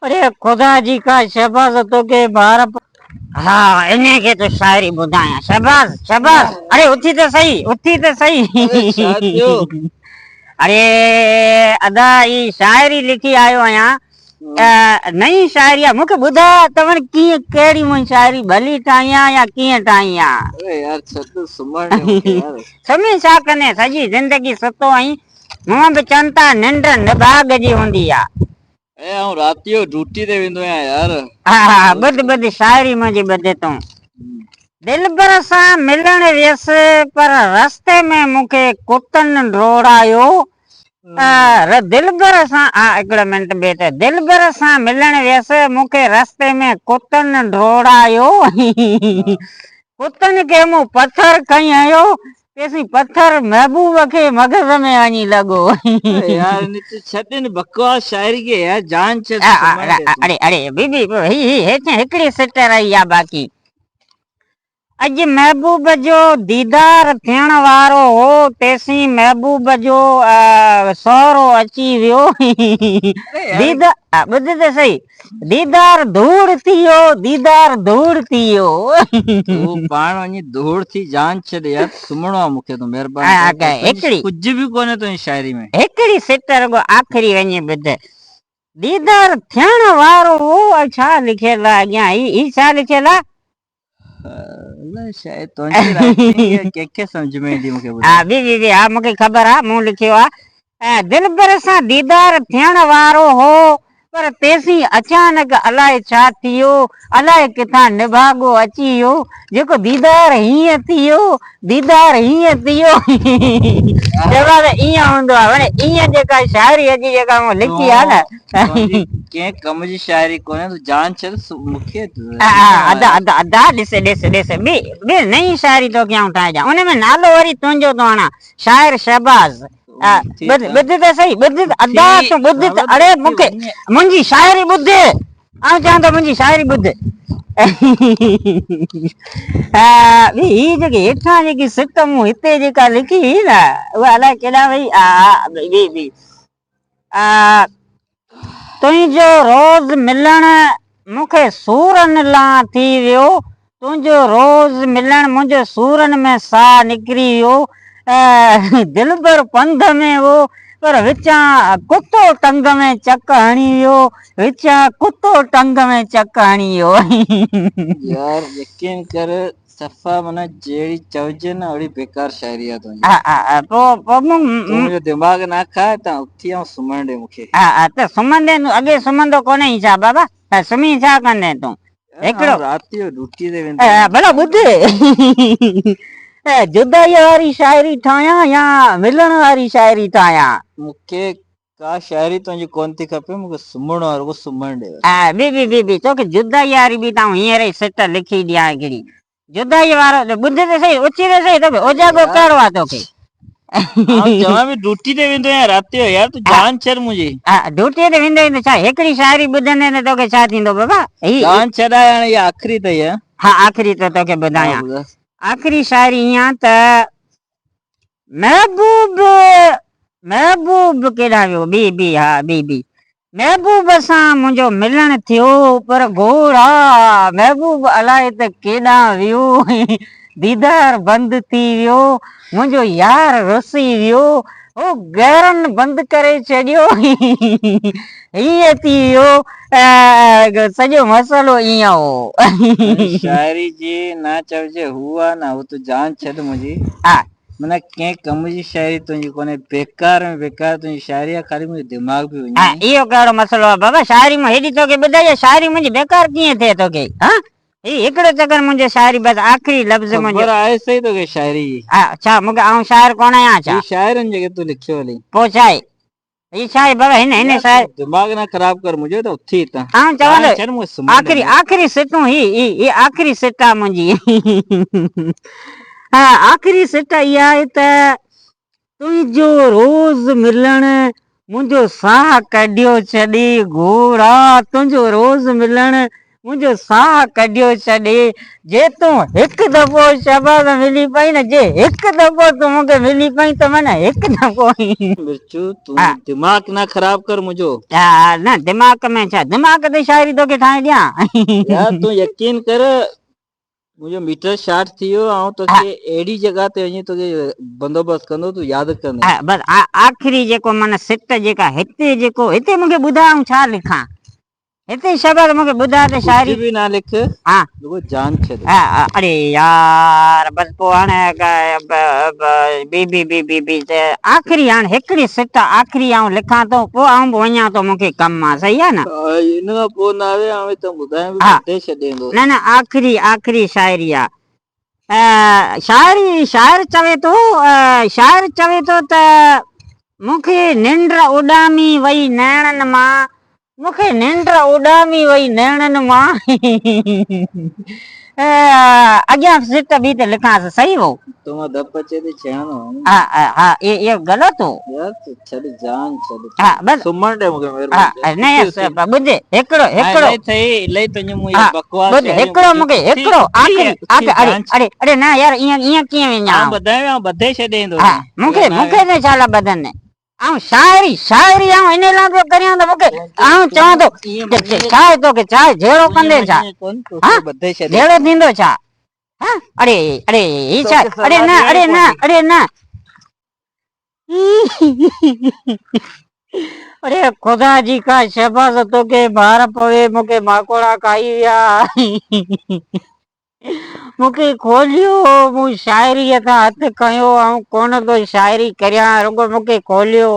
اڙي خدا جي ڪا شهباز توکي بار ها انهي کي ته شاعري ٻڌايان شهباز شهباز اڙي اٿي ته سهي اٿي ته سهي ڇا ٿيو اڙي ادا هي شاعري لکي آيو آهيان نئين شاعري آ مونکي ٻڌاء ته وري ڪيئن ڪهڙي مون شاعري ڀلي ٺاهي آ يا ڪيئن ٺاهي آ اڙي يار ڇڏ سمهڻ ڏي مونکي يار سمهين ڇا ڪندين سڄي زندگي ستو آهين هونء به چون ٿا ننڊ نڀاڳ جي هوندي آ. اي آئون رات جو ڊيوٽي تي ويندو آهيان يار. ها ها ٻڌ ٻڌ شاعري منهنجي ٻڌ تون. دلبر سان ملڻ ويس پر رستي ۾ مون کي ڪتن ڊوڙايو. دلبر سان ها هڪڙو منٽ بيٺ دلبر سان ملڻ ويس مون کي رستي ۾ ڪتن ڊوڙايو. ڪتن کي مون پٿر کڻي هنيو تيسين پٿر محبوب کي مغز ۾ وڃي لڳو. يار ان تي ڇڏ ان بڪواس شاعري کي يار جان ڇڏ سمهڻ ڏي تون. اڙي اڙي بي بي هي هي هيٺين هڪڙي سٽ رهي آ باقي. اڄ محبوب جو ديدار ٿيڻ وارو هو تيسين محبوب جو سهرو اچي ويو. ديدار ٻڌ ته سهي. ديدار ڌوڙ ٿي ويو ديدار ڌوڙ ٿي ويو. تون پاڻ وڃي ڌوڙ ٿي جان ڇڏ يار سمهڻو آ مونکي تون مهرباني ڪري هڪڙي ڪجهه به ڪونهي تنهنجي شاعري ۾. هڪڙي سٽ رڳو آخري وڃي ٻڌ. ديدار ٿيڻ وارو هو ۽ ڇا لکيل آ اڳيان هي هي ڇا لکيل آ؟ الائي شايد تنهنجي رائٽنگ ڪنهن کي سمجهه ۾ ايندي مونکي ٻڌاء. ها بي بي بي ها مونکي خبر آ مون لکيو آ. دلبر سان ديدار ٿيڻ وارو هو پر تيسين اچانڪ الائي ڇا ٿيو الائي ڪٿان نڀاڳو اچي ويو جيڪو ديدار هيئن ٿيو ديدار هيئن ٿيو چئبو آ ته ايئن هوندو آ معني ايئن جيڪا شاعري اڄ جيڪا مون لکي آ نه تنهنجي ڪنهن ڪم جي شاعري ڪونهي تون جان ڇڏ مونکي ادا ادا ادا ڏس ڏس ڏس ٻي ٻي نئين شاعري توکي آئون ٺاهي ڏيان ان ۾ نالو وري تنهنجو ٿو هڻان شاعر شهباز ٻڌ ٻڌ ته سهي ٻڌ ادا تون ٻڌ ته اڙي مونکي منهنجي شاعري ٻڌ آئون چوان ٿو منهنجي شاعري ٻڌ ٻي هي جيڪي هيٺان جيڪي سٽ مون هتي جيڪا لکي هئي نه اها الائي ڪيڏانهن وئي ٻي ٻي تنهنجو روز ملڻ مون کي سورن لان ٿي ويو تنهنجو روز ملڻ منهنجو سورن ۾ ساهه نڪري ويو دلبر پنڌ ۾ هو پر وچان ڪتو ٽنگ ۾ چڪ هڻي ويو وچان ڪتو ٽنگ ۾ چڪ هڻي ويو. يار يقين ڪر صفا معنيٰ جهڙي چئجي نه اهڙي بيڪار شاعري آ تنهنجي. ها ها پو پو مون تون منهنجو دماغ نه کاء تان اٿي ۽ سمهڻ ڏي مونکي. ها ها ته سمهندين تون اڳي سمهندو ڪونهين ڇا بابا ته سمهين ڇا ڪندين تون هڪڙو آئون رات جو ڊيوٽي تي ويندو آهيان. ڀلا ٻڌ جدائي واري شاعري ٺاهيان يا ملڻ واري شاعري ٺاهيان. مونکي ڪا شاعري تنهنجي ڪونه ٿي کپي مونکي سمهڻو آ رڳو سمهڻ ڏي بس. بي بي بي بي توکي جدائي واري به ته آئون هينئر ئي سٽ لکي ڏيان هڪڙي جدائي وارو ٻڌ ته سهي اچي ته سهي توکي اوجاڳو ڪهڙو آ توکي. آئون چوان پيو ڊيوٽي تي ويندو آهيان رات جو يار تون جان ڇڏ منهنجي. ها ڊيوٽي تي ويندو آهين ته ڇا هڪڙي شاعري ٻڌندين ته توکي ڇا ٿيندو بابا هي. جان ڇڏاء هاڻي اها آخري اٿئي ها. ها آخري ته توکي ٻڌايان آخري شاعري هيئن آ ته محبوب محبوب ڪيڏانهن ويو بي بي ها بي بي محبوب سان منهنجو ملڻ ٿيو پر گهوڙا محبوب الائي ته ڪيڏانهن ويو ديدار بند ٿي ويو منهنجو يار رسي ويو هو غيرن بند ڪري ڇڏيو هيئن ٿي ويو سڄو مسئلو ائين هو. شاعري جي نه چئجي هو آ نه هو تون جان ڇڏ منهنجي معنيٰ ڪنهن ڪم جي شاعري تنهنجي ڪونهي بيڪار ۾ بيڪار تنهنجي شاعري آ خالي منهنجو دماغ پيو وڃي. اهو ڪهڙو مسئلو آ بابا شاعري مون هيڏي توکي ٻڌائي آ شاعري منهنجي بيڪار ڪيئن ٿئي توکي ها هي هڪڙو چڪر منهنجو شاعري بس آخري لفظ منهنجو. خبر آهي سهي توکي شاعري جي. ها ڇا مونکي آئون شاعر ڪونه آهيان ڇا. هي شاعر آهن جيڪي تون لکيو هلين. پوء ڇا آهي هي ڇا آهي بابا هن هن شاعر. دماغ نه خراب ڪر منهنجو ته اٿي هتان. آئون چوان ٿو آخري آخري سٽون هي هي هي آخري سٽ آ منهنجي ها آخري سٽ اها آهي ته تنهنجو روز ملڻ منهنجو ساهه ڪڍيو ڇڏي گهوڙا تنهنجو روز ملڻ منهنجو ساهه ڪڍيو ڇڏي. جي تون هڪ دفعو شهباز ملي پئين نه، جي هڪ دفعو تون مون کي ملي پئين ته معنيٰ هڪ دفعو ئي. مرچو تون دماغ نه خراب ڪر منهنجو. ها نه دماغ ۾ ڇا، دماغ تي شاعري توکي ٺاهي ڏيان. يار تون يقين ڪر منهنجو ميٽر شارٽ ٿي ويو آئون توکي اهڙي جڳهه تي وڃي توکي بندوبست ڪندو تون ياد ڪندين. ها بس آخري جيڪو معنيٰ سٽ جيڪا هتي جيڪو هتي مونکي ٻڌاء آئون ڇا لکان. هتي شبر مونکي ٻڌاء ته شاعري. ڪجهه به نه لک ها رڳو جان ڇڏ. ها اڙي يار بس پوء هاڻي بي بي بي بي بي ته آخري هاڻ هڪڙي سٽ آخري آئون لکان ٿو پوء آئون به وڃان ٿو مونکي ڪم آ صحيح آ نه. ان کان پوء نه آوي آئون هتان ٻڌايان به ٻڌي ڇڏيندوس. نه نه آخري آخري شاعري آ. شاعري شاعر چوي ٿو شاعر چوي ٿو ته مونکي ننڊ اڏامي وئي نيڻن مان مون کي ننڊ اڏامي وئي نيڻن مان. اڳيان سٽ ٻي ته لکانس صحيح هو. تو مان ڌپ اچي ٿي ڇيڻو. ها ها اهو غلط هو. يار تون ڇڏ جان ڇڏ. ها بس. سمهڻ ڏي مون کي مهرباني. نه ٻڌ هڪڙو هڪڙو. الائي ٿئي الائي تنهنجي مون اها بڪواس ٻڌ هڪڙو مون کي هڪڙو آخري آخري اڙي اڙي اڙي نه يار ايئن ايئن ڪيئن وڃان. آئون ٻڌايان آئون ٻڌي ڇڏيندو. ها مون کي مون کي نه ڇا لاء ٻڌندين. آئون شاعري شاعري آئون انهي لاء پيو ڪريان ته مونکي آئون چوان ٿو ڇا آهي توکي ڇا آهي جهيڙو ڪندين ڇا ها جهيڙو ٿيندو ڇا ها اڙي اڙي هي ڇا اڙي نه اڙي نه اڙي نه اڙي خدا جي کا شهباز توکي بار پوي مونکي ماڪوڙا کائي ويا مون کي کوليو، مون شاعريء تان هٿ کنيو، آئون ڪونه ٿو شاعري ڪريان، رڳو مون کي کوليو.